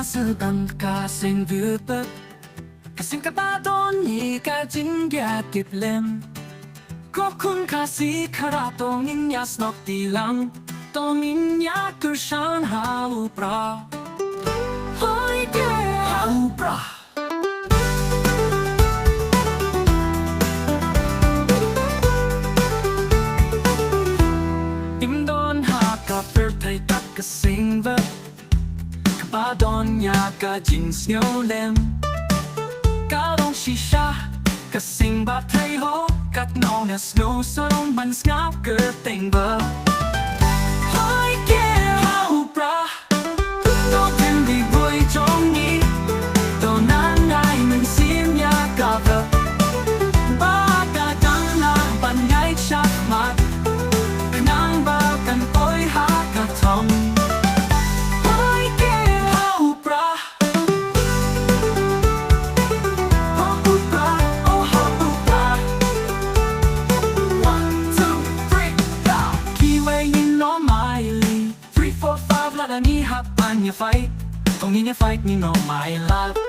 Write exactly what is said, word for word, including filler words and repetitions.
Sngewdon ka seng bad ka seng kaba don ïa ka jingïakit lem. Ko khun Khasi khara, to ngin ïa snoh ti lang, to ngin ïa kyrshan ha u Prah. Hoi ke ha u Prah. Im don ha ka pyrthei kat ka seng bad kaba don ïa ka jingsngewlem. Ka long shisha ka seng ba trei ho, kat nong na snow sarong ban sngap kyrteng bad. Hoi ke ha u Prah. To dim di boi jong ngi. To nang ai mynsiem ïa ka bad. Ba ka dang na ban ïaid shakhmat. Khnang ba kan poi ha ka thong. Hoi ke ha u Prah. Ha u Prah, oh ha u Prah. One, two, three, go. Kiwei ngin ym ailad. Three, four, five, lada ngi hap ban ïa fight. To ngin ïa fight, ngin ym ailad.